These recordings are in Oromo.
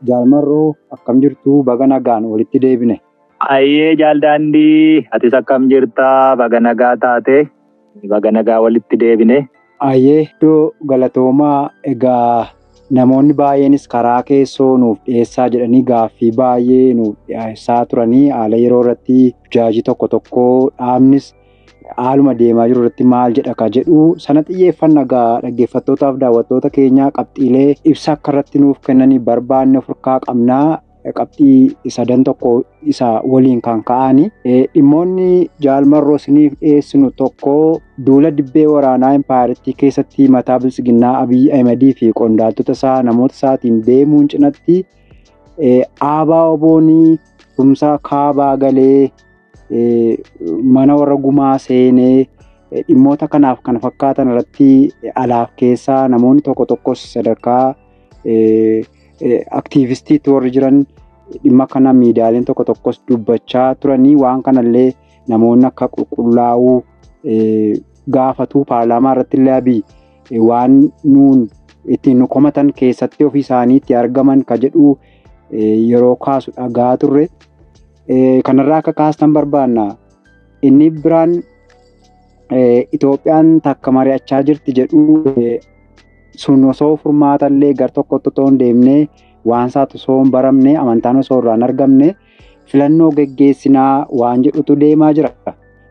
Jaal Marroo, akkam jirtu? Baga nagaan walitti deebine. Ayyee Jaal Daandii, atis akkam jirtaa? Baga nagaa taate, baga nagaa walitti deebine. Ayyee, iddoo galatoomaa. Egaa namoonni baay'eenis karaa keessoo nuuf dhiyeessaa jedhanii gaaffii baay'ee nuuf dhiyeessaa turanii, haala yeroo irratti burjaajii tokko tokko dhaabnis haaluma deemaa jiru irratti maal jedha ka jedhu sana xiyyeeffanna. Egaa dhaggeeffattootaaf daawwattoota keenyaa qabxiilee ibsa akka irratti nuuf kennanii barbaanne of harkaa qabnaa. Qabxii sadan tokko isa waliin kan ka'ani. Dhimmoonni Jaal Marroo isiniif dhiyeessinu tokko, duula dibbee waraanaa impaayeritti keessatti mataa biltsiginnaa Abiy Ahimedii fi qondaaltota isaa namoota isaatiin deemuun cinatti ABO'n tumsa kaabaa galee mana warra gumaa seenee dhimmoota kanaaf kan fakkaatan irratti alaaf keessaa namoonni tokko tokkos sadarkaa aktiivistiitti warri jiran dhimma kana miidiyaaleen tokko tokkos dubbachaa turanii, waan kanallee namoonni akka qulqullaa'uu gaafatu. Paarlaamaa irratti illee Abiy waan nuun ittiin nu komatan keessatti ofii isaanii itti argaman ka jedhu yeroo kaasu dhagaa turre. Kanarraa akka kaastan barbaanna. Inni biraan Itoophiyaan takka mari'achaa jirti jedhu sun osoo furmaata illee gar tokkotti otoo hin deemne, waan isaatu osoo hin baramne, amantaan osoo irraa hin argamne filannoo geggeessinaa waan jedhutu deemaa jira.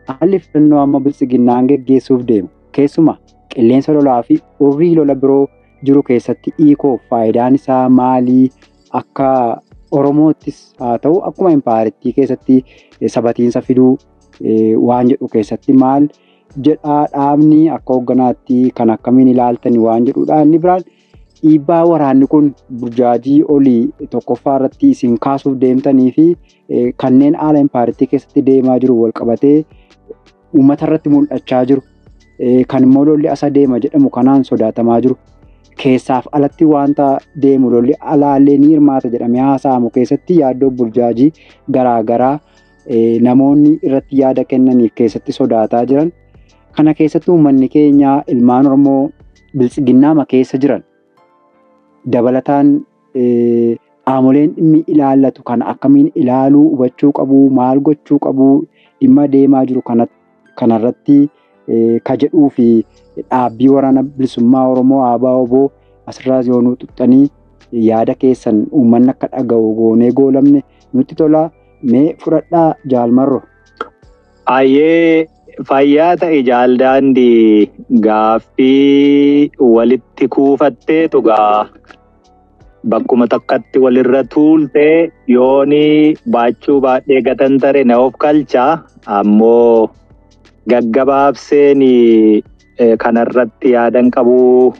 Haalli filannoo amma biltsiginnaan geggeessuuf deemu keessuma qilleensa lolaa fi urrii lola biroo jiru keessatti hiikoof faayidaan isaa maalii? Akka Oromoottis haa ta'u akkuma impaayerittii keessatti sabatiinsa fiduu waan jedhu keessatti maal jedhaa dhaabni akka hoogganaatti kan akkamiin ilaaltani waan jedhudha. Inni biraan dhiibbaa waraanni kun burjaajii olii tokkoffaa irratti isin kaasuuf deemtanii fi kanneen haala impaayerittii keessatti deemaa jiru wal qabatee uummata irratti mul'achaa jiru, kan immoo lolli asa deema jedhamu kanaan sodaatamaa jiru, keessaaf alatti wanta deemu lolli alaallee ni hirmaata jedhamee haasa'amu keessatti yaaddoo burjaajii garaagaraa namoonni irratti yaada kennaniif keessatti sodaataa jiran kana keessatti uummanni keenya ilmaan Oromoo biltsiginnaama keessa jiran dabalataan qaamoleen dhimmi ilaallatu kana akkamiin ilaaluu hubachuu qabu, maal gochuu qabu dhimma deemaa jiru kanarratti ka jedhuu fi dhaabbii waraana bilisummaa Oromoo ABO asirraas yoo nu xuxxanii yaada keessan uummanni akka dhaga'u goonee goolamne nutti tola. Mee fudhadhaa Jaal Marroo. Ayyee, fayyaa ta'e Jaal Daandii, gaaffii walitti kuufatteetu gaa bakkuma takkatti walirra tuultee yooni baachuu baadhee gatan tare na of kalcha, ammoo gaggabaabseen kanarratti yaadan qabuu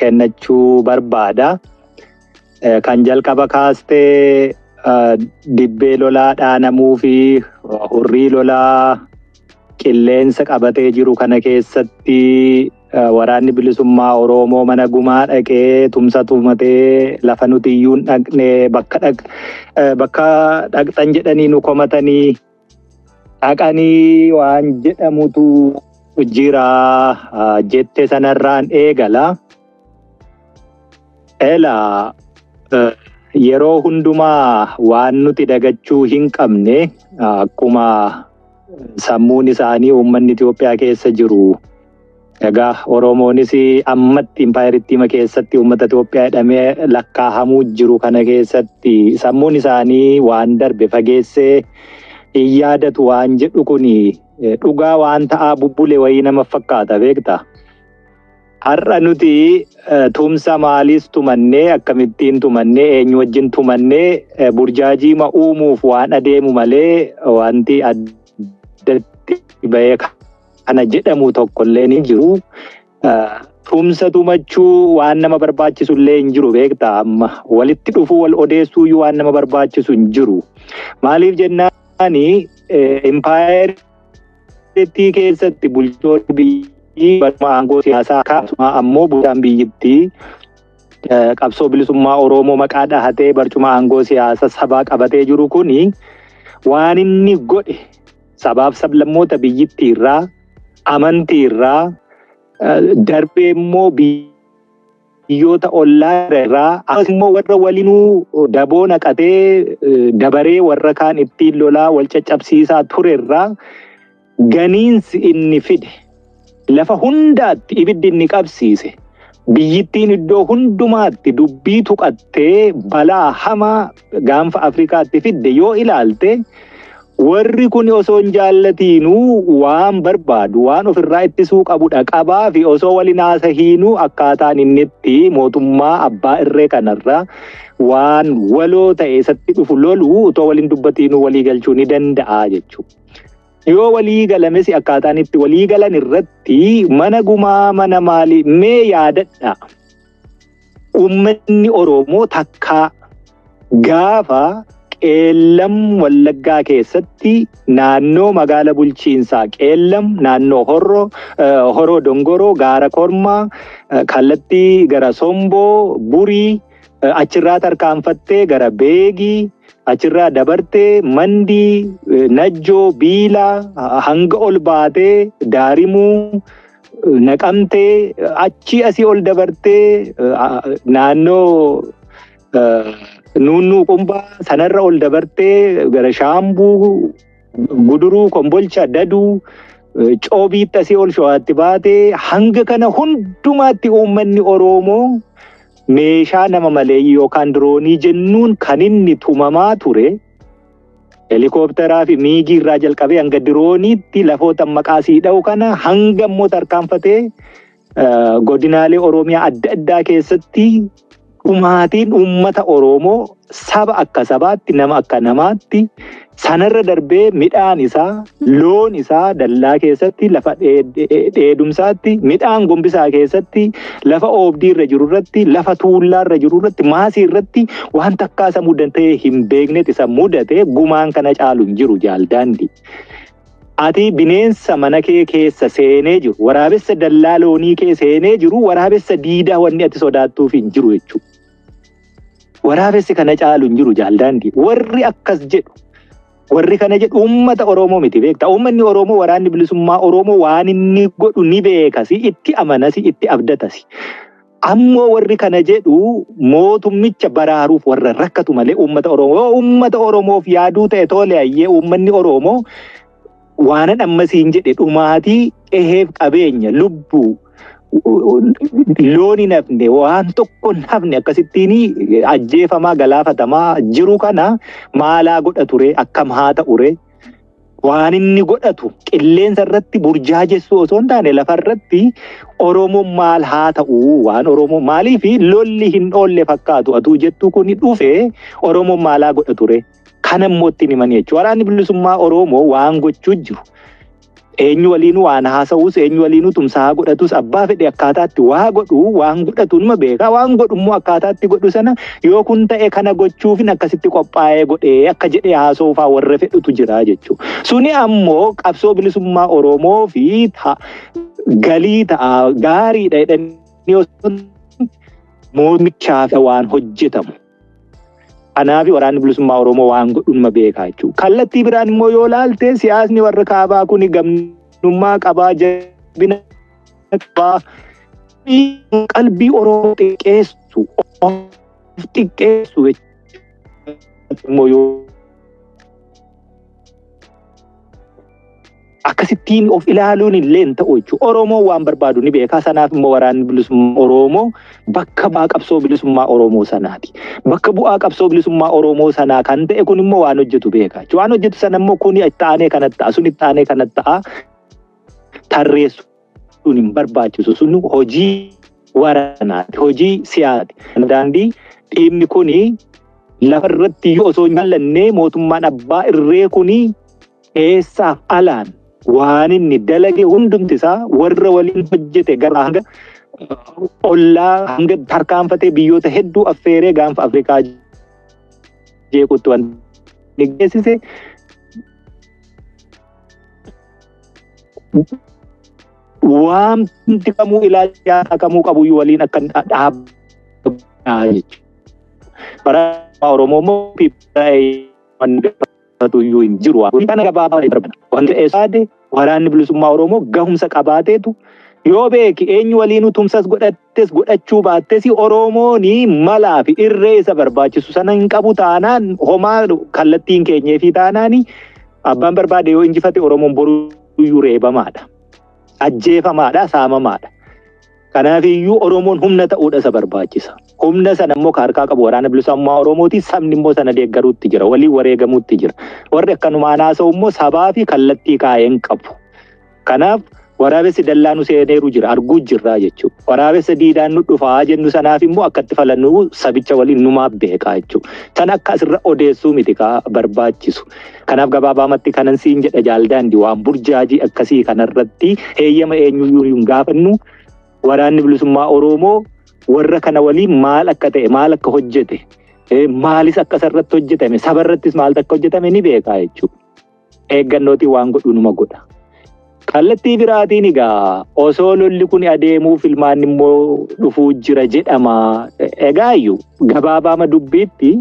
kennachuu barbaada. Kan jalqaba kaastee dibbee lolaa dhaanamuu fi hurrii lolaa qilleensa qabatee jiru kana keessatti waraanni bilisummaa Oromoo mana gumaa dhaqee tumsa tumatee lafa nuti iyyuu hin dhaqne bakka dhaqxan jedhanii nu komatanii dhaqanii waan jedhamutu jira jette sanarraan eegala. Elaa, yeroo hundumaa waan nuti dagachuu hin qabne, akkuma sammuun isaanii uummanni Itoophiyaa keessa jiru, egaa Oromoonis ammatti impaayeritti keessatti uummata Itoophiyaa jedhamee lakkaa'amuu jiru kana keessatti sammuun isaanii waan darbe fageessee hin yaadatu waan jedhu kuni dhugaa waan ta'aa bubbule wayii nama fakkaata beekta. Har'a nuti tumsa maaliis tumannee, akkamittiin tumannee, eenyu wajjin tumannee, burjaajii uumuuf waan adeemu malee wanti addatti bahee kana jedhamu tokkollee ni jiru. Tumsa tumachuu waan nama barbaachisu illee hin jiru beektaa, amma walitti dhufuu wal odeessuu waan nama barbaachisu hin jiru. Maaliif jennaani, impaayeritti keessatti bulchoonni biyyi baruma aangoo siyaasaa kaasuma ammoo bulchaan biyyittii qabsoo bilisummaa Oromoo maqaa dhahatee barcuma aangoo siyaasaa sabaa qabatee jiru kuni waan inni godhe sabaaf sablammoota biyyittii irraa, amantii irraa darbee immoo biyyoota ollaa irraa akkasumas immoo warra waliinuu daboo naqatee dabaree warra kaan ittiin lolaa wal caccabsiisaa ture irraa ganiinsi inni fide lafa hundaatti ibiddi inni qabsiise biyyittiin iddoo hundumaatti dubbii tuqattee balaa hamaa gaanfa Afrikaatti fidde yoo ilaalte warri kun osoo hin jaallatiinuu waan barbaadu waan ofirraa ittisuu qabudha qabaa fi osoo waliin haasahiinuu akkaataan inni itti mootummaa abbaa irree kanarraa waan waloo ta'e isatti dhufu loluu otoo waliin dubbatiinuu walii galchuu ni danda'a jechuudha. Yoo walii galames akkaataan itti walii galan irratti mana gumaa mana maalii mee yaadadha. Uummanni Oromoo takkaa gaafa Qeellam Wallaggaa keessatti naannoo magaala bulchiinsaa Qeellam naannoo Horoo Dongoroo Gaara Kormaa kallattii gara Somboo Burii achirraa tarkaanfattee gara Beegii achirraa dabartee Mandii Najjoo Biilaa hanga ol baatee Daarimuu Naqamtee achii asii ol dabartee naannoo Nuunnuu Qumbaa sanarra ol dabartee gara Shaambuu Guduruu Kombolcha Daduu Coobiitti asii ol Shawaatti baatee hanga kana hundumaatti uummanni Oromoo meeshaa nama maleeyyii yookaan diroonii jennuun kan inni tumamaa ture helikoophtaraa fi miigii irraa jalqabee hanga dirooniitti lafoota maqaa sii dha'u kana hanga immoo tarkaanfatee godinaalee Oromiyaa adda addaa keessatti dhumaatiin uummata Oromoo saba akka sabaatti nama akka namaatti sanarra darbee midhaan isaa loon isaa dallaa keessatti lafa dheedumsaatti midhaan gombisaa keessatti lafa oobdii irra jiru irratti lafa tuullaa irra jiru irratti maasii irratti waan takkaa isa mudatee hin beeknetti isa mudate gumaan kana caalu hin jiru jaaldaandi. Ati bineensa mana kee keessa seenee jiru waraabessa dallaa loonii kee seenee jiru waraabessa diidaa wanni ati sodaattuuf hin jiru jechuudha. Waraabessi kana caalu hin jiru jaaldaandi. Warri akkas jedhu warri kana jedhu uummata Oromoo miti beekta. Uummanni Oromoo waraanni bilisummaa Oromoo waan inni godhu ni beekasi, itti amanasi, itti abdatasi. Ammoo warri kana jedhu mootummicha baraaruuf warra rakkatu malee uummata Oromoo yoo uummata Oromoof yaaduu ta'e tole ayyee uummanni Oromoo waanan ammasiin jedhe dhumaatii qeheef qabeenya lubbuu loon hin hafne waan tokko hin hafne akkasittiin ajjeefamaa galaafatamaa jiru kana maalaa godha ture akkam haa ta'u ture waan inni godhatu qilleensa irratti burjaajessuu osoo hin taane lafa irratti Oromoon maal haa ta'u waan Oromoo maaliif lolli hin oolle fakkaatu atuu jettu kun dhufee Oromoon maalaa godha ture kana immoo ittiin himan jechuudha. Waraanni bilisummaa Oromoo waan gochuu jiru. Eenyu waliinuu waan haasa'us eenyu waliinuu tumsaa godhatus abbaa fedhe akkaataatti waa godhu waan godhatu numa beeka waan godhu immoo akkaataatti godhu sana yoo kun ta'e kana gochuufin akkasitti qophaa'ee godhee akka jedhee haasa'uufaa warra fedhutu jira jechuudha. Suni ammoo qabsoo bilisummaa Oromoo fi galii ta'a gaariidha jedhanii osoo mootummichaaf waan hojjetamu. Kanaaf waraanni bilisummaa Oromoo waan godhu numa beekaa jechuudha. Kallattii biraan immoo yoo ilaalte siyaasni warra kaabaa kun gamnummaa qabaa jabina qabaa qalbii Oromoo xiqqeessu of xiqqeessu immoo yoo akkasittiin of ilaaluun illee hin ta'u jechuudha. Oromoo waan barbaadu ni beeka. Sanaaf immoo waraanni bilisummaa Oromoo bakka bu'aa qabsoo bilisummaa Oromoo sanaati. Bakka bu'aa qabsoo bilisummaa Oromoo sanaa kan ta'e kun immoo waan hojjetu beeka. Waan hojjetu sana immoo kun itti aanee kanatti ta'a, sun itti aanee kanatti ta'a tarreessuun hin barbaachisu. Sun hojii waraanaati, hojii siyaasaati. Daandii dhimmi kuni lafarratti osoo hin jaallanne mootummaan abbaa irree kuni keessaaf alaan waan inni dalage hundumti isaa warra waliin hojjete gara hanga ollaa hanga tarkaanfatee biyyoota hedduu affeeree gaanfa Afrikaa jeequtti waan geessise. Waanti kamuu ilaalcha kamuu qabuyyuu waliin akka dhaabbatu jechuudha. Bara Oromoo immoo iyyuu hin jiru. Kana gabaabaa barbaada. Wanti eessaade waraanni bilisummaa Oromoo gahumsa qabaateetu Yoo beeki eenyu waliin tumsas godhattes godhachuu baattes Oromoon malaa fi irree isa barbaachisu sana hin qabu taanaan homaa kallattiin keenyee fi taanaan abbaan barbaade yoo injifate Oromoon boruyyuu reebamaadha. Ajjeefamaadha, saamamaadha. Kanaafiyyuu Oromoon humna ta'uudha isa barbaachisa. Humna sana immoo harkaa qabu waraana bilisummaa Oromooti. Sabni immoo sana deeggaruutti jira. Waliin wareegamuutti jira. Warri akkanumaan haasa'u immoo sabaa fi kallattii kaa'ee hin qabu. Kanaaf waraabessi dallaa nu seeneeru jira. Arguu jirraa jechuudha. Waraabessa diidaan nu dhufaa jennu sanaaf immoo akkatti falannu sabicha waliin numaaf beekaa jechuudha. Sana akka asirra odeessuu miti kaa barbaachisu. Kanaaf gabaabaamatti kanan siin jedha jaaldaandi waan burjaajii akkasii kanarratti heeyyama eenyuyyuu hin gaafannu. Waraanni bilisummaa Oromoo warra kana waliin maal akka ta'e, maal akka hojjete, maalis akka isarratti hojjetame, sabarrattis maaltu akka hojjetame ni beekaa jechuudha. Eeggannootiin waan godhu numa godha. Kallattii biraatiin egaa osoo lolli kun adeemuu filmaan immoo dhufuu jira jedhama. Egaa iyyuu gabaabaama dubbiitti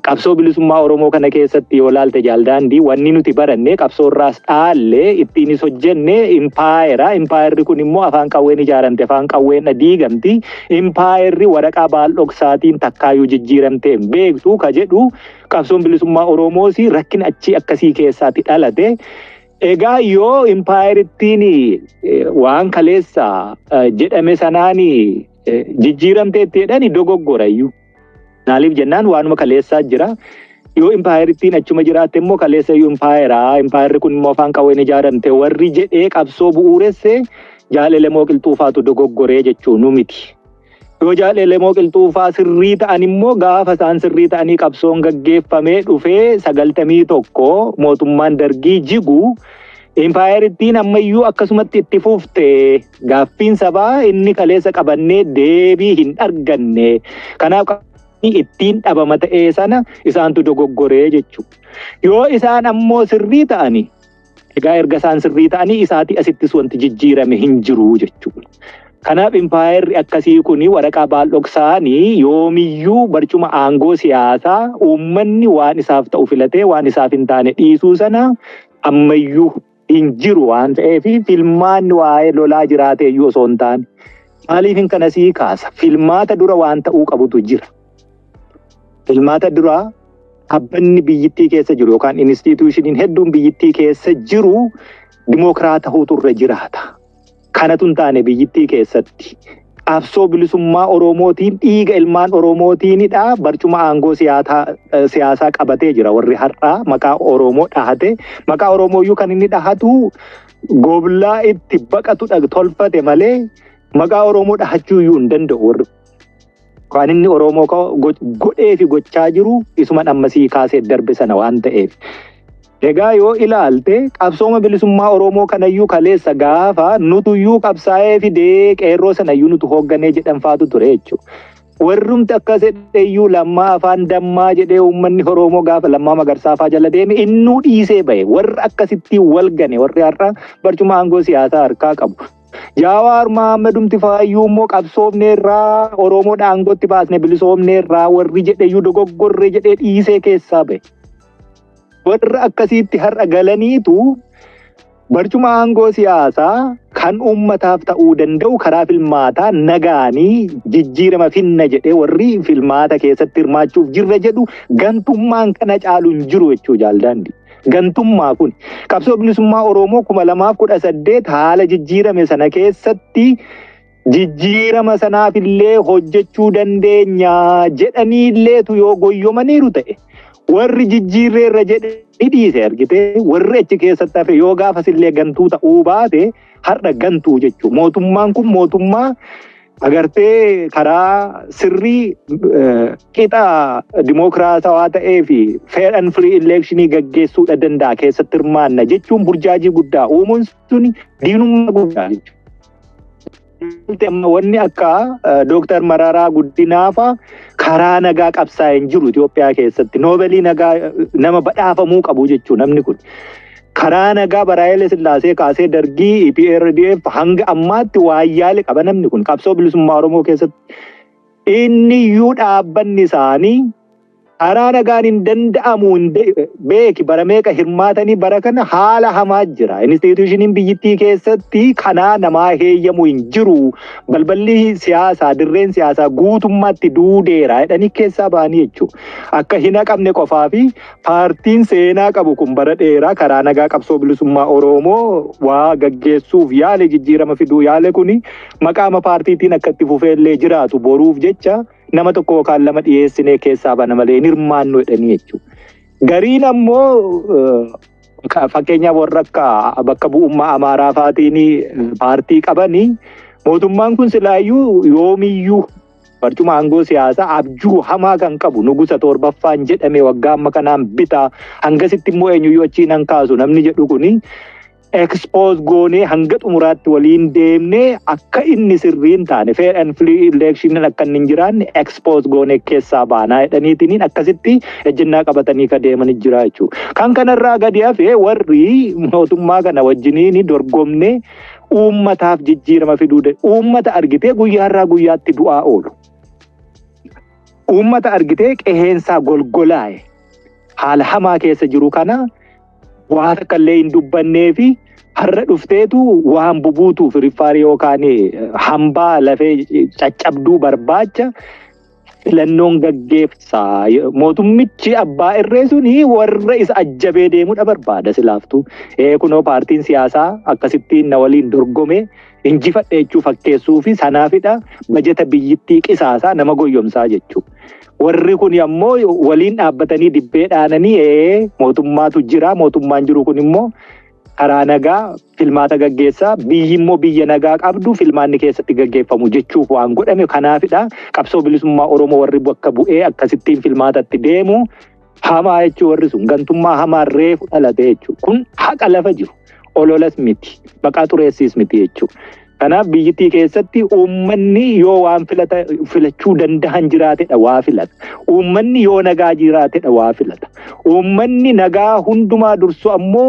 qabsoo bilisummaa Oromoo kana keessatti yoo laalte jaaldaandii wanni nuti baranne qabsoo irraas dhaallee ittiinis hojjenne impaayera. Impaayerri kun immoo afaan qawween ijaaramte, afaan qawween diigamti. Impaayerri waraqaa baaldhoksaatiin takkaayyuu jijjiiramtee hin beektu ka jedhu qabsoon bilisummaa Oromoos rakkina achii akkasii keessaatti dhalate. Egaa yoo impaayerittiin waan kaleessa jedhame sanaan jijjiiramteetti jedhani dogoggorayyuu. Maaliif jennaan waanuma kaleessaa jira. Yoo impaayerittiin achuma jiraatte immoo kaleessa iyyuu impaayeraa. Impaayerri kun immoo afaan qawween ijaaramte warri jedhee qabsoo bu'uuresse jaalelemoo qilxuufaatu dogoggoree jechuu nu miti. Yoo jaalelemoo qilxuufaa sirrii ta'an immoo gaafa isaan sirrii ta'anii qabsoon gaggeeffamee dhufee 91 mootummaan dargii jigu impaayerittiin ammayyuu akkasumatti itti fufte gaaffiin sabaa inni kaleessa qabannee deebii hin arganne. Kanaaf ittiin dhabama ta'ee sana isaantu dogoggoree jechuudha. Yoo isaan ammoo sirrii ta'anii egaa erga isaan sirrii ta'anii isaatii asittis wanti jijjiirame hin jiru jechuudha. Kanaaf impaayerri akkasii kun waraqaa baaldhoksaanii yoomiyyuu barcuma aangoo siyaasaa uummanni waan isaaf ta'u filatee waan isaaf hin taane dhiisuu sana ammayyuu hin jiru waan ta'eef filmaanni waa'ee lolaa jiraate iyyuu osoo hin taane. Maaliif hin kana sii kaasa? Filmaata dura waan ta'uu qabutu jira. Filmaata dura dhaabbanni biyyittii keessa jiru yookaan instituushiniin hedduun biyyittii keessa jiru dimookiraata ta'uutu irra jiraata. Kanatu hin taane biyyittii keessatti. Qabsoo bilisummaa Oromootiin dhiiga ilmaan Oromootiinidha. Barcuma aangoo siyaasaa qabatee jira. Warri har'aa maqaa Oromoo dhahate. Maqaa Oromooyyuu kan inni dhahatu goblaa itti baqatu tolfate malee maqaa Oromoo dhahachuu iyyuu hin danda'u warri. Waan inni Oromoo godhee fi gochaa jiru isuma ammasii kaasee darbe sana waan ta'eef. Egaa yoo ilaalte qabsooma bilisummaa Oromoo kanayyuu kaleessa gaafa nutuyyuu qabsaa'ee fidee qeerroo sanayyuu nutu hoogganee jedhan faatu ture jechuudha. Warrumti akkas jedheyyuu lammaa afaan dammaa jedhee uummanni Oromoo gaafa lammaa magarsaafaa jala deeme innuu dhiisee bahe. Warra akkasitti wal gane warri har'a barcuma aangoo siyaasaa harkaa qabu. Jawaar Mahammadumti faayyuu immoo qabsoofneerraa Oromoodha aangootti baasne bilisoomneerraa warri jedheyyuu dogoggorree jedhee dhiisee keessaa bahe. Warra akkasiitti har'a galaniitu barcuma aangoo siyaasaa kan uummataaf ta'uu danda'u karaa filmaataa nagaanii jijjiirama finna jedhee warri filmaata keessatti hirmaachuuf jirra jedhu gantummaan kana caalu hin jiru jechuu jaaldaandi. Gantummaa kun qabsoo bilisummaa Oromoo 2018 haala jijjiirame sana keessatti jijjiirama sanaaf illee hojjechuu dandeenya jedhanii illeetu yoo goyyomaniiru ta'e warri jijjiirreerra jedhee dhiise argite warri achi keessatti hafe yoo gaafas illee gantuu ta'uu baate har'a gantuu jechuudha. Mootummaan kun mootummaa agartee karaa sirrii qixa dimookiraatawaa ta'ee fi fair and free electionii gaggeessuudha danda'a keessatti hirmaanna jechuun burjaajii guddaa uumuun suni diinummaa guddaa jechuudha. Wanni akka Dooktar Mararaa Guddinaafa karaa nagaa qabsaa'ee hin jiru Itoophiyaa keessatti. Noobelii nagaa nama badhaafamuu qabu jechuudha namni kun. Karaa nagaa bara Haile Sillaasee kaasee dargii EPRDF hanga ammaatti waayyaale qaba namni kun qabsoo bilisummaa Oromoo keessatti. Inni iyyuu dhaabbanni isaanii Karaa nagaan hin danda'amu beeki bara meeqa hirmaatanii bara kana haala hamaa jira. Instituushiniin biyyittii keessatti kanaa namaa heeyyamu hin jiru. Balballi siyaasaa dirreen siyaasaa guutummaatti duudeera jedhanii keessaa ba'anii jechuudha. Akka hin haqamne qofaa fi paartiin seenaa qabu kun bara dheeraa karaa nagaa qabsoo bilisummaa Oromoo waa gaggeessuuf yaale jijjiirama fiduu yaale kuni maqaama paartiitiin akka itti fufeellee jiraatu boruuf jecha nama tokko yookaan lama dhiyeessinee keessaa bana malee hin hirmaannu jedhanii jechuudha. Gariin ammoo fakkeenyaaf warra akka bakka bu'ummaa Amaaraa faatiin paartii qabanii mootummaan kun silaayyuu yoomiyyuu barcuma aangoo siyaasaa abjuu hamaa kan qabu nugusa torbaffaan jedhame waggaa amma kanaan bitaa hangasitti immoo eenyuyyuu achiin hankaasu namni jedhu kuni expose goonee hanga xumuraatti waliin deemnee akka inni sirrii hin taane fair and free election akka inni hin jiraanne expose goonee keessaa baanaa jedhaniitiin akkasitti ejjennaa qabatanii ka deemanii jira jechuudha. Kan kanarraa gadi hafee warri mootummaa kana wajjiniin dorgomnee uummataaf jijjiirama fiduu uummata argitee guyyaarraa guyyaatti du'aa oolu. Uummata argitee qeheensaa golgolaa'e haala hamaa keessa jiru kana waa takka illee hin dubbannee fi har'a dhufteetu waan bubuutuuf riffaarii yookaan hambaa lafee caccabduu barbaacha filannoon gaggeessaa. Mootummichi abbaa irree suni warra isa ajjabee deemudha barbaada silaaftuu. Kunoo paartiin siyaasaa akkasittiin na waliin dorgome injifadhe jechuu fakkeessuu fi sanaafidha bajeta biyyittii qisaasaa nama goyyomsaa jechuudha. Warri kun ammoo waliin dhaabbatanii dibbee dhaananii mootummaatu jira mootummaan jiru kun immoo karaa nagaa filmaata gaggeessaa biyyi immoo biyya nagaa qabdu filmaanni keessatti gaggeeffamu jechuuf waan godhame kanaafidha. Qabsoo bilisummaa Oromoo warri bakka bu'ee akkasittiin filmaatatti deemu hamaa jechuu warri sun gantummaa hamaa reefu dhalate jechuudha. Kun haqa lafa jiru ololas miti maqaa xureessiis miti jechuudha. Kanaaf biyyittii keessatti uummanni yoo waan filachuu danda'an jiraatedha waa filata. Uummanni yoo nagaa jiraatedha waa filata. Uummanni nagaa hundumaa dursu ammoo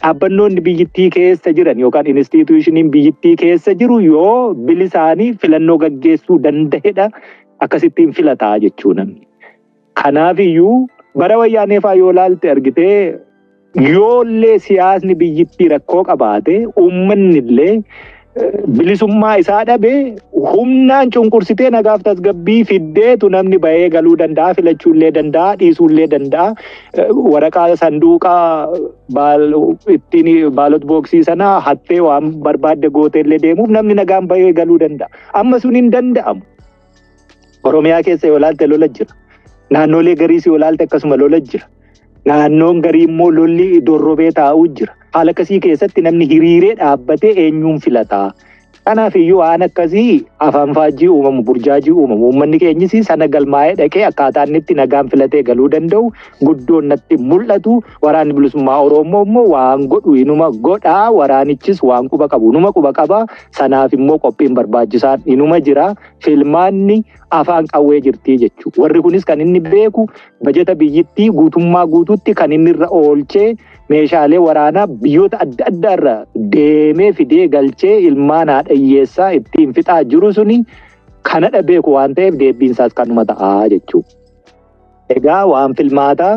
dhaabbannoonni biyyittii keessa jiran yookaan instituushiniin biyyittii keessa jiru yoo bilisaanii filannoo gaggeessuu danda'edha akkasittiin filataa jechuu namni. Kanaaf iyyuu bara wayyaanee fa'aa yoo laalte argitee yoollee siyaasni biyyittii rakkoo qabaate uummanni illee bilisummaa isaa dhabe humnaan cunqursitee nagaaf tasgabbii fiddeetu namni bahee galuu danda'a filachuullee danda'a dhiisuullee danda'a waraqaa sanduuqaa ittiin baalot booksii sana hattee waan barbaadde gooteellee deemuuf namni nagaan bahee galuu danda'a. Amma sun hin danda'amu. Oromiyaa keessa yoo laalte lola jira. Naannolee gariis yoo laalte akkasuma lola jira. Naannoon garii immoo lolli dorrobee taa'uu jira. Haala akkasii keessatti namni hiriiree dhaabbatee eenyuun filataa? Kanaaf iyyuu waan akkasii afaan faajjii uumamu, burjaajii uumamu. Uummanni keenyis sana galmaa'ee dhaqee akkaataa inni itti nagaan filatee galuu danda'u guddoon natti mul'atu. Waraanni bilisummaa Oromoo immoo waan godhu inuma godhaa. Waraanichis waan quba qabu inuma quba qaba. Sanaaf immoo qophiin barbaachisaan inuma jira. Filmaanni afaan qawwee jirti jechuudha. Warri kunis kan inni beeku bajeta biyyittii guutummaa guutuutti kan inni irra oolchee meeshaalee waraanaa biyyoota adda addaa irra deemee fidee galchee ilmaan haadha hiyyeessaa ittiin fixaa jiru suni kanadha beeku waan ta'eef deebiin isaas kanuma ta'aa jechuudha. Egaa waan filmaataa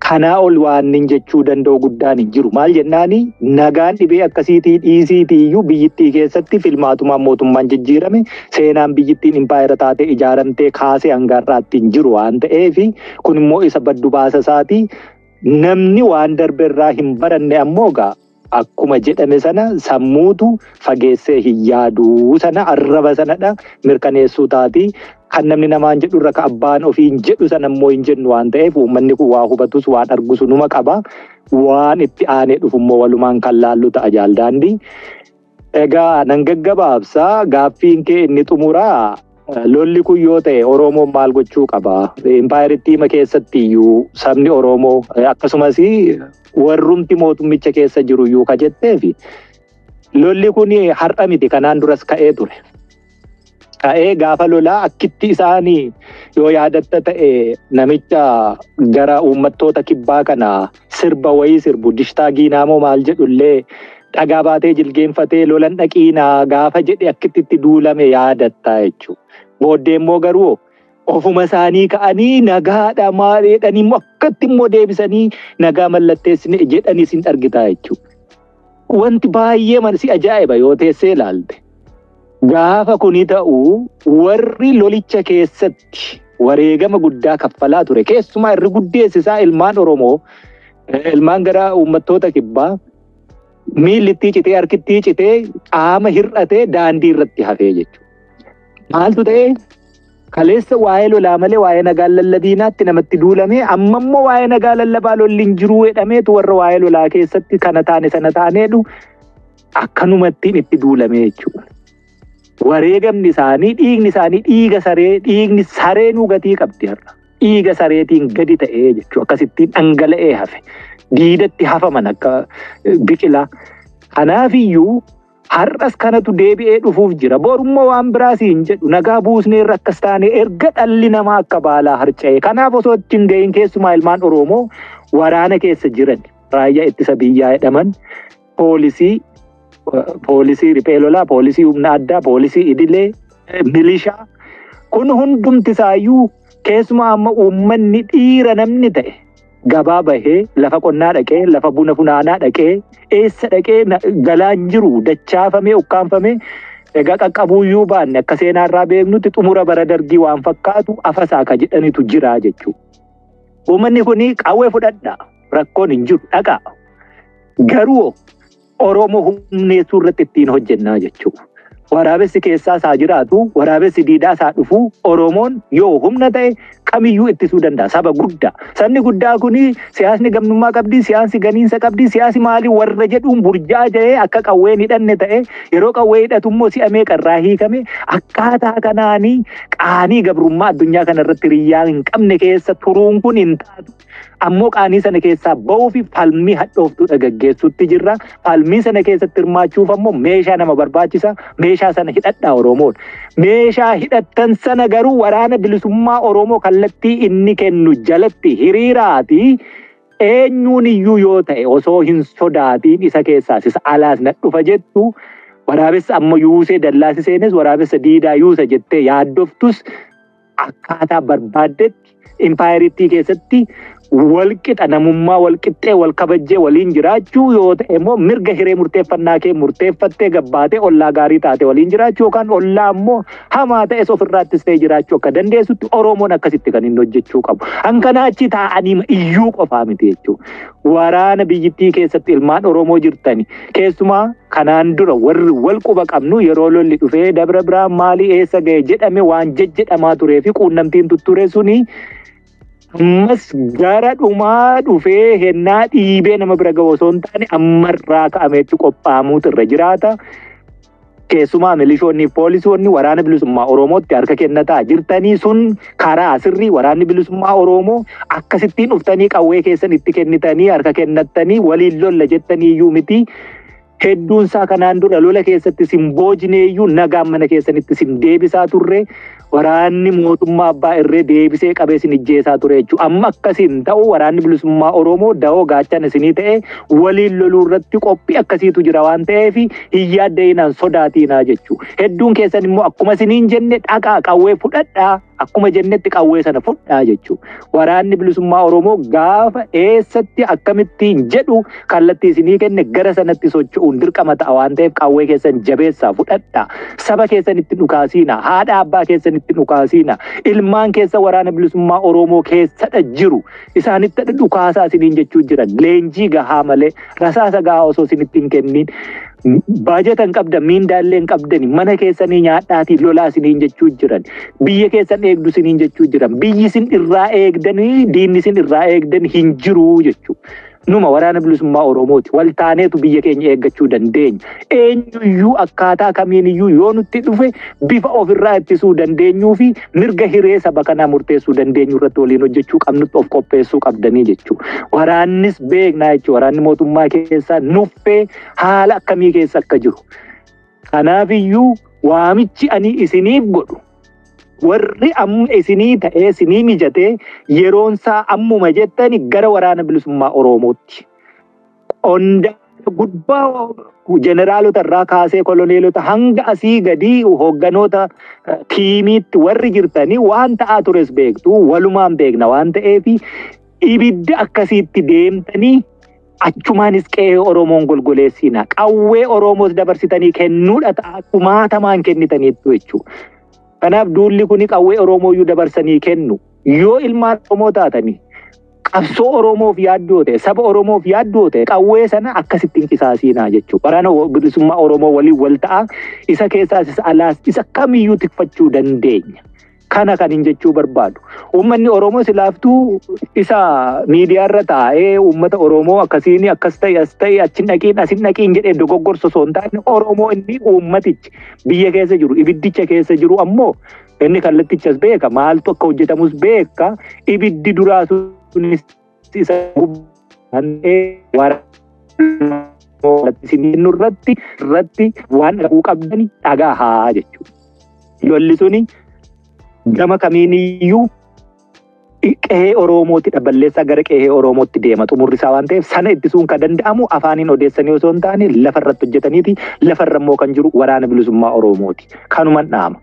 kanaa ol waan inni jechuu danda'u guddaan hin jiru. Maal jennaani nagaan dhibee akkasiitii dhiisiitii iyyuu biyyittii keessatti filmaatumaan mootummaan jijjiirame seenaan biyyittiin impaayera taatee ijaaramtee kaasee hanga har'aatti hin jiru waan ta'eef kun immoo isa baddu baasa isaatii. Namni waan darbe irraa hin baranne ammoo egaa akkuma jedhame sana sammuutu fageessee hin yaaduu sana arraba sanadha mirkaneessuu taati. Kan namni namaan jedhu irra ka abbaan ofii hin jedhu sana immoo hin jennu waan ta'eef uummanni kun waa hubatus waan argus numa qaba. Waan itti aanee dhufu immoo walumaan kan laallu ta'a jaaldaandii. Egaa nan gaggabaabsaa gaaffiin kee inni xumuraa. Lolli kun yoo ta'e Oromoon maal gochuu qaba? Impaayeritti hima keessatti iyyuu sabni Oromoo akkasumas warrumti mootummicha keessa jiru iyyuu ka jetteefi lolli kun har'a miti kanaan duras ka'ee ture. Ka'ee gaafa lolaa akkitti isaanii yoo yaadatta ta'e namicha gara uummattoota kibbaa kana sirba wayii sirbu dishtaa giinaamoo maal jedhullee dhagaa baatee jilgeenfatee lolan dhaqiinaa gaafa jedhe akkitti itti duulame yaadatta jechuudha. Booddee immoo garuu Ofuma isaanii ka'anii nagaadha maal jedhanii immoo akkatti immoo deebisanii nagaa mallatteessine jedhanii sin argitaa jechuudha. Wanti baay'ee si ajaa'iba yoo teessee ilaalte. Gaafa kuni ta'u warri lolicha keessatti wareegama guddaa kaffalaa ture, keessumaa irri guddeessisaa ilmaan Oromoo, ilmaan gara uummattoota kibbaa, miillittii citee, harkittii citee, qaama hir'atee daandii irratti hafee jechuudha. Maaltu ta'ee? Kaleessa waa'ee lolaa malee waa'ee nagaa lallabiinaatti namatti duulame, amma immoo waa'ee nagaa lallabaa lolli hin jiruu jedhameetu warra waa'ee lolaa keessatti kana taane sana taaneedhu akkanumattiin itti duulame jechuudha. Wareegamni isaanii, dhiigni isaanii dhiiga saree, dhiigni sareenuu gatii qabdi har'a. Dhiiga sareetiin gadi ta'ee jechuudha. Akkasittiin dhangala'ee hafe. Diidatti hafaman akka biqilaa. Kanaafiyyuu har'as kanatu deebi'ee dhufuuf jira. Borummoo waan biraas hin jedhu. Nagaa buusneerra, akkas taane, erga dhalli namaa akka baalaa harca'e. Kanaaf osoo achi hin gahin keessumaa ilmaan Oromoo waraana keessa jiran, raayyaa ittisa biyyaa jedhaman, poolisii riphee lolaa, poolisii humna addaa, poolisii idilee, milishaa, kun hundumti isaayyuu, keessumaa amma uummanni dhiira namni ta'e gabaa bahee, lafa qonnaa dhaqee, lafa buna funaanaa dhaqee, eessa dhaqee galaan jiru dachaafamee ukkaanfamee, egaa qaqqabuuyyuu baanne, akka seenaarraa beeknutti xumura bara Dargii waan fakkaatu afasaa ka jedhanitu jira jechuudha. Uummanni kun qawwee fudhadha, rakkoon hin jiru, dhaqaa. Garuu Oromoo humneessuu irratti ittiin hojjennaa jechuudha. Waraabessi keessaa isaa jiraatu, waraabessi diidaa isaa dhufu, Oromoon yoo humna ta'e kamiyyuu ittisuu danda'a. Saba guddaa. Sabni guddaa kuni siyaasni gamnummaa qabdi, siyaasni ganiinsa qabdi, siyaasni maalii warra jedhuun burjaa ja'ee akka qawween hidhanne ta'e, yeroo qawwee hidhatu immoo si'a meeqarraa hiikame, akkaataa kanaanii qaanii gabrummaa addunyaa kanarratti hiriyyaa hin qabne keessa turuun kun hin taatu. Ammoo qaanii sana keessaa ba'uu fi falmii hadhooftuudha gaggeessuutti jirra. Falmii sana keessatti hirmaachuuf ammoo meeshaa nama barbaachisa. Meeshaa sana hidhadhaa Oromoon. Meeshaa hidhattan sana garuu Waraana Bilisummaa Oromoo kallattii inni kennu jalatti hiriiraati. Eenyuun iyyuu yoo ta'e osoo hin sodaatiin, isa keessaas isa alaas na dhufa jettu, waraabessa amma yuusee dallaasi seenes, waraabessa diidaa yuusa jettee yaaddoftus, akkaataa barbaaddetti impaayeriittii keessatti walqixa namummaa walqixxee wal kabajjee waliin jiraachuu yoo ta'e immoo, mirga hiree murteeffannaa kee murteeffattee gabbaatee ollaa gaarii taate waliin jiraachuu yookaan ollaa ammoo hamaa ta'es ofirraattis ta'e jiraachuu akka dandeessutti Oromoon akkasitti kan inni hojjechuu qabu. Hankanaa achi taa'anii iyyuu qofaa miti jechuudha. Waraana biyyittii keessatti ilmaan Oromoo jirtani, keessumaa kanaan dura warri wal quba qabnu, yeroo lolli dhufee Dabra Biraan maalii eessa ga'e jedhame waan jejjedhamaa turee fi quunnamtiin tutture suni ammas gara dhumaa dhufee hennaa dhiibee nama bira ga'u osoo hin taane ammarraa ka'ameetti qophaa'amuutu irra jiraata. Keessumaa milishoonni fi poolisoonni Waraana Bilisummaa Oromootti harka kennataa jirtanii, sun karaa sirrii Waraanni Bilisummaa Oromoo akkasittiin dhuftanii qawwee keessan itti kennitanii harka kennattanii waliin lolla jettanii iyyuu miti. Hedduun isaa kanaan dura lola keessatti sin boojine iyyuu nagaan mana keessanitti sin deebisaa turre, waraanni mootummaa abbaa irree deebisee qabee sin ijjeesaa ture jechuudha. Amma akkasiin ta'u, Waraanni Bilisummaa Oromoo da'oo gaachana isinii ta'e waliin loluu irratti qophii akkasiitu jira waan ta'eef hin yaadda'inaan, sodaatiinaa jechuudha. Hedduun keessan immoo akkuma isiniin jenne dhaqaa qawwee fudhadhaa, akkuma jennetti qawwee sana fudhaa jechuudha. Waraanni Bilisummaa Oromoo gaafa eessatti akkamittiin jedhu kallattii isinii kenne gara sanatti socho'uun dirqama ta'a waan ta'eef qawwee keessan jabeessaa fudhadhaa. Saba keessan itti dhukaasiina. Haadha abbaa keessan itti dhukaasiina. Ilmaan keessa Waraana Bilisummaa Oromoo keessadha jiru. Isaanitti dhukaasaa isiniin jechuu jiran. Leenjii gahaa malee, rasaasa gahaa osoo isinitti hin kenniin, baajata hin qabdan, miindaallee hin qabdani, mana keessanii nyaadhaatii lolaa isiniin jechuu jiran, biyya keessan eegdu isiniin jechuu jiran, biyyi isin irraa eegdanii diinni isin irraa eegdan hin jiru jechuudha. Numa Waraana Bilisummaa Oromooti. Waltaaneetu biyya keenya eeggachuu dandeenya. Eenyuyyuu akkaataa kamiiniyyuu yoo nutti dhufe bifa ofirraa ittisuu dandeenyuu fi mirga hiree saba kanaa murteessuu dandeenyu irratti waliin hojjechuu qabnutti of qopheessuu qabdanii jechuudha. Waraannis beeknaa jechuudha. Waraanni mootummaa keessaa nuffee haala akkamii keessa akka jiru. Kanaafiyyuu waamichi ani isiniif godhu, warri amma isinii ta'ee isinii mijatee yeroonsaa ammuma jettani gara Waraana Bilisummaa Oromootti. Qondaala Gubbaa jeneraalota irraa kaasee koloneelota hanga asii gadii hoogganoota tiimiitti warri jirtanii waan ta'aa tures beektu, walumaan beekna waan ta'eef ibidda akkasiitti deemtanii achumaanis qe'ee Oromoon golgoleessina. Qawwee Oromoos dabarsitanii kennuudha ta'a kumaatamaan kennitaniittu jechuudha. Kanaaf duulli kun qawwee Oromooyyuu dabarsanii kennu. Yoo ilmaan Oromoo taatanii qabsoo Oromoof yaaddoo ta'e, saba Oromoof yaaddoo ta'e, qawwee sana akkasitti hin qisaasinaa jechuudha. Waraana bilisummaa Oromoo waliin wal ta'a. Isa keessaas isa alaas isa kamiyyuu tikfachuu dandeenya. Kana kan hin jechuu barbaadu. Uummanni Oromoo silaaftuu isa miidiyaarra taa'ee uummata Oromoo akkasiin akkas ta'e as ta'e achi dhaqiin asin dhaqiin jedhee dogoggorsu osoo hin taane Oromoo inni uummatichi biyya keessa jiru ibiddicha keessa jiru ammoo inni kallattichas beeka, maaltu akka hojjetamus beeka, ibiddi duraa sunis isa waraana irratti waan dhaguu qabdani dhagahaa jechuudha. Lolli suni gama kamiiniyyuu qe'ee Oromootti balleessaa gara qe'ee Oromootti deema xumurri isaa waan ta'eef sana ittisuun kan danda'amu afaaniin odeessanii osoo hin taane lafarratti hojjetaniiti. Lafarra immoo kan jiru waraana bilisummaa Oromooti. Kanuman dhaama.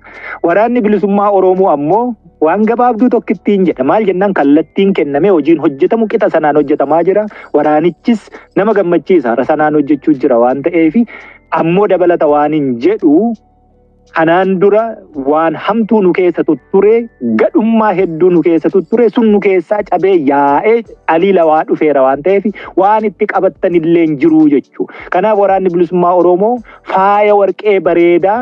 Waraanni bilisummaa Oromoo ammoo waan gabaabduu tokkittiin jedha. Maal jennaan kallattiin kennamee hojiin hojjetamu qixa sanaan hojjetamaa jira. Waraanichis nama gammachiisa hara sanaan hojjechuu jira waan ta'eef ammoo dabalata waan hin jedhu. Kanaan dura waan hamtuu nu keessa tutture, gadhummaa hedduu nu keessa tutture, sun nu keessaa cabee yaa'ee aliila waa dhufeera waan ta'eef waan itti qabattan illee hin jiru jechuudha. Kanaaf waraanni bilisummaa Oromoo faaya warqee bareedaa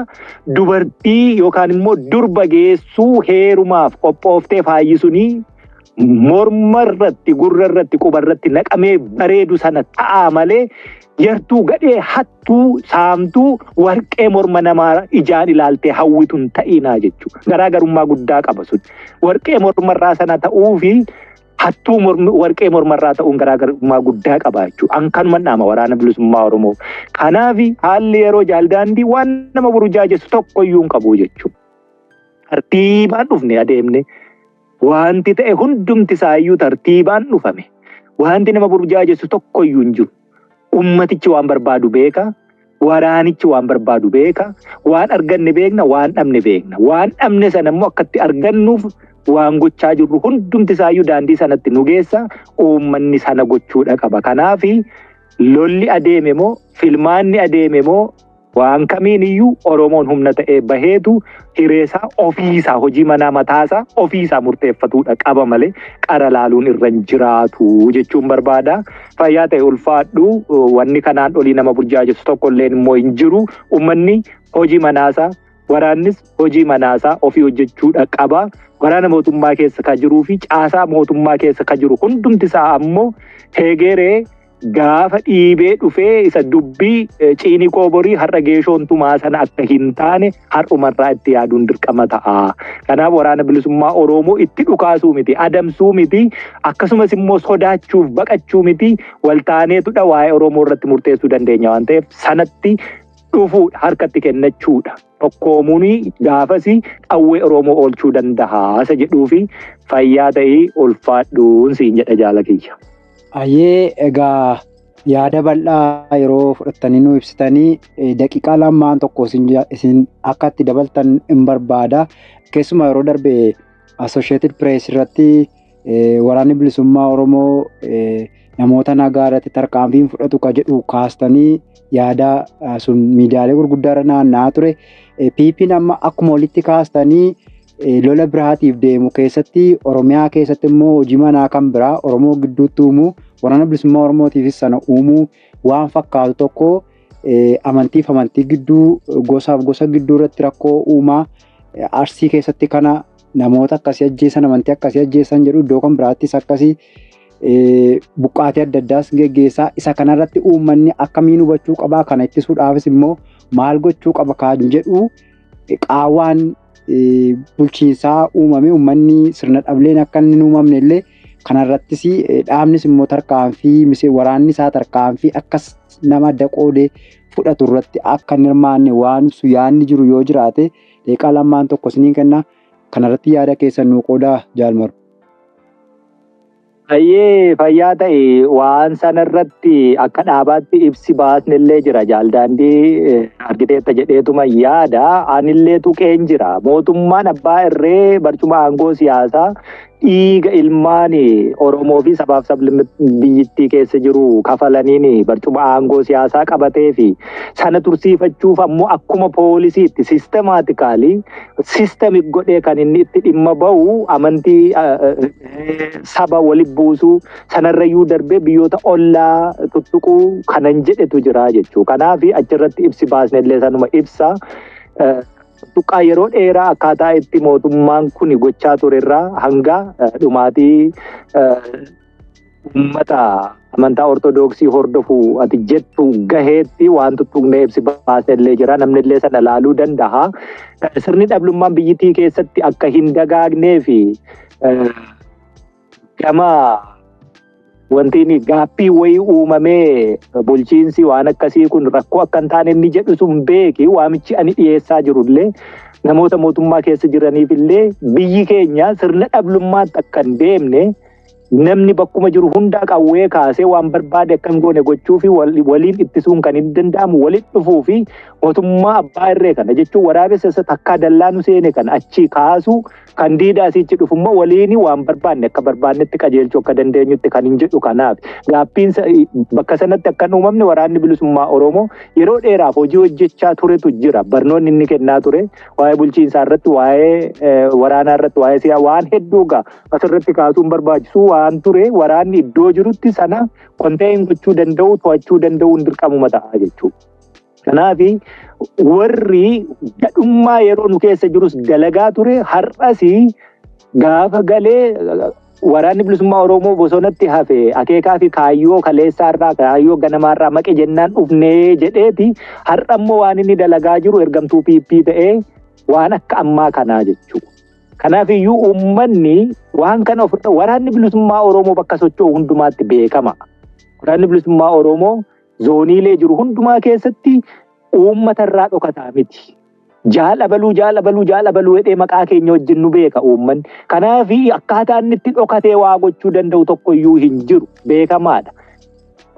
dubartii yookaan immoo durba geessuu heerumaaf qophooftee faayyisunii morma irratti, gurra irratti, quba irratti naqamee bareedu sana ta'a malee yartuu gadhee hattuu saamtuu warqee morma namaa ijaan ilaaltee hawwitu hin ta'inaa jechuudha. Garaagarummaa guddaa qaba sun. Warqee mormarraa sana ta'uu fi hattuu warqee mormarraa ta'uun garaagarummaa guddaa qaba jechuudha. An kanuman dhaama waraana bilisummaa Oromoo. Kanaaf haalli yeroo jaaldaandii waan nama burjaajessu tokkoyyuu hin qabu jechuudha. Tartiibaan dhufne adeemne. Wanti ta'e hundumti isaayyuu tartiibaan dhufame. Wanti nama burjaajessu tokkoyyuu hin jiru. Ummatichi waan barbaadu beeka. Waraanichi waan barbaadu beeka. Waan arganne beekna, waan dhabne beekna. Waan dhabne sana immoo akkatti argannuuf waan gochaa jirru hundumti isaayyuu daandii sanatti nu geessa. Uummanni sana gochuudha qaba. Kanaaf lolli adeeme moo filmaanni adeeme moo waan kamiin iyyuu Oromoon humna ta'ee baheetu hireesaa ofiisaa hojii manaa mataasaa ofiisaa murteeffatuudha qaba malee qara laaluun irra hin jiraatu jechuun barbaada. Fayyaa ta'e ulfaadhu, wanni kanaan olii nama burjaajessu tokkolleen immoo hin jiru. Uummanni hojii manaasaa, waraannis hojii manaasaa ofii hojjechuudha qaba. Waraana mootummaa keessa kan jiruu fi caasaa mootummaa keessa kan jiru hundumti isaa ammoo heegeree gaafa dhiibee dhufee isa dubbii ciinii kooborii har'a geeshoon tumaa sana akka hin taane har'umarraa itti yaaduun dirqama ta'a. Kanaaf waraana bilisummaa Oromoo itti dhukaasuu miti, adamsuu miti, akkasumas immoo sodaachuuf baqachuu miti, waltaaneetudha waa'ee Oromoo irratti murteessuu dandeenya waan ta'eef sanatti dhufuudha, harkatti kennachuudha. Tokkoomuun gaafas qawwee Oromoo oolchuu danda'a isa jedhuu fi fayyaa ta'ii ulfaadhuun siin jedha jaala kiyya. Ayyee egaa yaada bal'aa yeroo fudhattanii nu ibsitanii daqiiqaa lamaan tokko isin akka itti dabaltan hin barbaada. Keessumaa yeroo darbe Associated Press irratti waraanni bilisummaa Oromoo namoota nagaa irratti tarkaanfii fudhatu ka jedhu kaastanii yaada sun miidiyaalee gurguddaa irra naanna'aa ture. PP'n amma akkuma walitti kaastanii lola biraatiif deemu keessatti Oromiyaa keessatti immoo hojii manaa kan biraa Oromoo gidduutti uumuu waraana bilisummaa Oromootiifis sana uumuu waan fakkaatu tokko amantiif amantii gidduu gosaaf gosa gidduu irratti rakkoo uumaa Arsii keessatti kana namoota akkasii ajjeesan amantii akkasii ajjeesan jedhu iddoo kan biraattis akkasii buqqaatii adda addaas geggeessaa isa kanarratti uummanni akkamiin hubachuu qabaa kana ittisuudhaafis immoo maal gochuu qaba kan jedhu qaawwaan bulchiinsaa uumame uummanni sirna dhableen akka inni hin uumamne illee kanarrattis dhaabnis immoo tarkaanfii waraanni isaa tarkaanfii akkas nama adda qoodee fudhatu irratti akka hin hirmaanne waan ibsu yaadni jiru yoo jiraate daqiiqaa lamaan tokko isiniin kenna. Kanarratti yaada keessan nuu qoodaa jaalmaru. Baay'ee fayyaa ta'e waan sanarratti akka dhaabaatti ibsi baasnillee jira. Jaaldaandii argiteetta jedheetuma yaada. Anillee tuqeen jira. Mootummaan abbaa irree barcuma aangoo siyaasaa dhiiga ilmaan Oromoo fi sabaaf sablammoota biyyattii keessa jiru kafalaniin barcuma aangoo siyaasaa qabatee fi sana tursiifachuuf ammoo akkuma poolisiitti systematically systemic godhee kan inni itti dhimma bahu amantii saba walitti buusuu sanarrayyuu darbee biyyoota ollaa tuttuquu kanan jedhetu jira jechuu. Kanaaf achirratti ibsi baasnellee sanuma ibsa. Tuqqaa yeroo dheeraa akkaataa itti mootummaan kun gochaa turerraa hanga dhumaatii uummata amantaa Ortodoksii hordofu ati jettu gaheetti waan tuttuqnee ibsi baasnellee jira. Namnillee sana laaluu danda'a. Sirni dhablummaan biyyittii keessatti akka hin dagaagnee fi gama wanti gaaffii wayii uumamee bulchiinsi waan akkasii kun rakkoo akka hin taane inni jedhu sun beeki waamichi ani dhiyeessaa jirullee namoota mootummaa keessa jiraniif illee biyyi keenya sirna dhablummaatti akka hin deemne namni bakkuma jiru hundaa qawwee kaasee waan barbaade akka hin goone gochuu fi waliin ittisuun kan hin danda'amu walitti dhufuu fi mootummaa abbaa irree kana jechuun waraabessa isa takkaa dallaa nu seene kana achii kaasu kan diidaa asichi dhufu immoo waliin waan barbaanne akka barbaannetti qajeelchuu akka dandeenyutti kan hin jedhu. Kanaaf gaaffiin bakka sanatti akka hin uumamne waraanni bilisummaa Oromoo yeroo dheeraaf hojii hojjechaa turetu jira. Barnoonni inni kennaa ture waa'ee bulchiinsaa irratti, waa'ee waraanaa irratti, waa'ee siyaa waan hedduu gaa asirratti kaasuun barbaachisu waan ture waraanni iddoo jirutti sana contain gochuu danda'u to'achuu danda'uun dirqamuma ta'a jechuudha. Kanaaf warri gadhummaa yeroo nu keessa jirus dalagaa ture har'as gaafa galee waraanni bilisummaa Oromoo bosonatti hafe akeekaa fi kaayyoo kaleessaarraa kaayyoo ganamaarraa maqe jennaan dhufnee jedheeti har'a immoo waan inni dalagaa jiru ergamtuu PP ta'ee waan akka ammaa kanaa jechuudha. Kanaaf iyyuu uummanni waan kana ofirra waraanni bilisummaa Oromoo bakka socho'u hundumaatti beekama. Waraanni bilisummaa Oromoo zooniilee jiru hundumaa keessatti uummatarraa dhokataa miti. Jaalabaluu jaalabaluu jaalabaluu jedhee maqaa keenya wajjin nu beeka uummanni. Kanaaf akkaataa inni itti dhokatee waa gochuu danda'u tokko iyyuu hin jiru beekamaadha.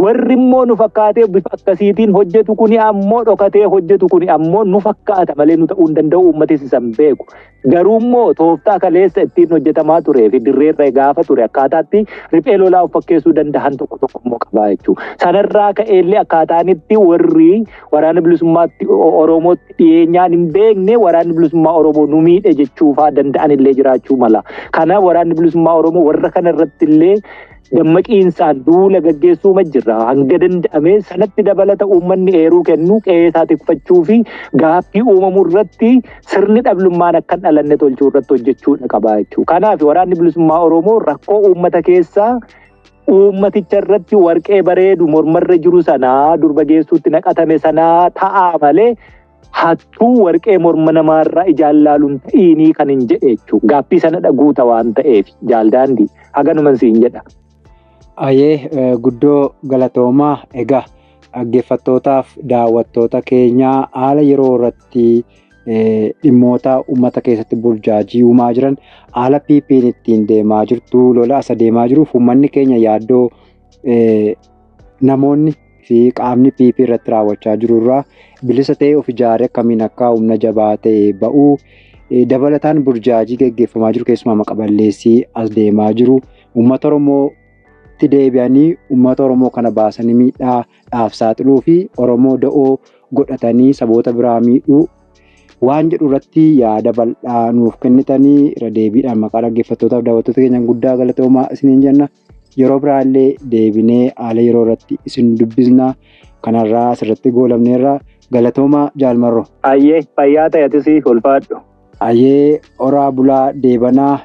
Warri immoo nu fakkaatee bifa akkasiitiin hojjetu kuni ammoo dhokatee hojjetu kuni ammoo nu fakkaata malee nu ta'uu hin danda'u uummatis isa hin beeku. Garuu immoo tooftaa kaleessa ittiin hojjetamaa turee fi dirreerra gaafa ture akkaataatti riphee lolaa of fakkeessuu danda'an tokko tokko immoo qabaa jechuudha. Sanarraa ka'eellee akkaataan itti warri waraana bilisummaatti Oromootti dhiyeenyaan hin beekne waraanni bilisummaa Oromoo nu miidhe jechuufaa danda'an illee jiraachuu mala. Kanaaf waraanni bilisummaa Oromoo warra kana irratti illee dammaqiinsaan duula gaggeessuu jirra. Hanga danda'ame sanatti dabalata uummanni eeruu kennu qe'ee isaa tikfachuu fi gaaffii uumamuu irratti sirni dhablummaan akka hin dhalanne tolchuu irratti hojjechuudha qaba jechuudha. Kanaaf waraanni bilisummaa Oromoo rakkoo uummata keessaa uummaticha irratti warqee bareedu mormarra jiru sanaa durba geessuutti naqatame sanaa ta'aa malee hattuu warqee morma namaarraa ijaan laaluun ta'iinii kan hin jedhe jechuudha. Gaaffii sana dhaguuta waan ta'eef jaaldaandii haganuman siin jedha. Ayee guddoo galatoomaa. Egaa dhaggeeffattootaaf daawwattoota keenyaa haala yeroo irratti dhimmoota uummata keessatti burjaajii uumaa jiran haala PP'n ittiin deemaa jirtu lola asa deemaa jiruuf uummanni keenya yaaddoo namoonni fi qaamni PP irratti raawwachaa jiru irraa bilisa ta'ee of ijaaree akkamiin akka humna jabaa ta'e ba'uu dabalataan burjaajii geggeeffamaa jiru keessumaa maqaballeessii as deemaa jiru uummata Oromoo deebi'anii uummata Oromoo kana baasanii miidhaadhaaf saaxiluu fi Oromoo da'oo godhatanii saboota biraa miidhuu waan jedhu irratti yaada bal'aa nuuf kennitanii irra deebiidhaan maqaa dhaggeeffattootaaf daawwattoota keenyaan guddaa galatoomaa isiniin jenna. Yeroo biraallee deebinee haala yeroo irratti isin dubbisna. Kanarraa asirratti goolabneerra. Galatoomaa Jaalmarroo. Ayyee fayyaa ta'e atis ulfaadhu. Ayyee oraa bulaa deebanaa.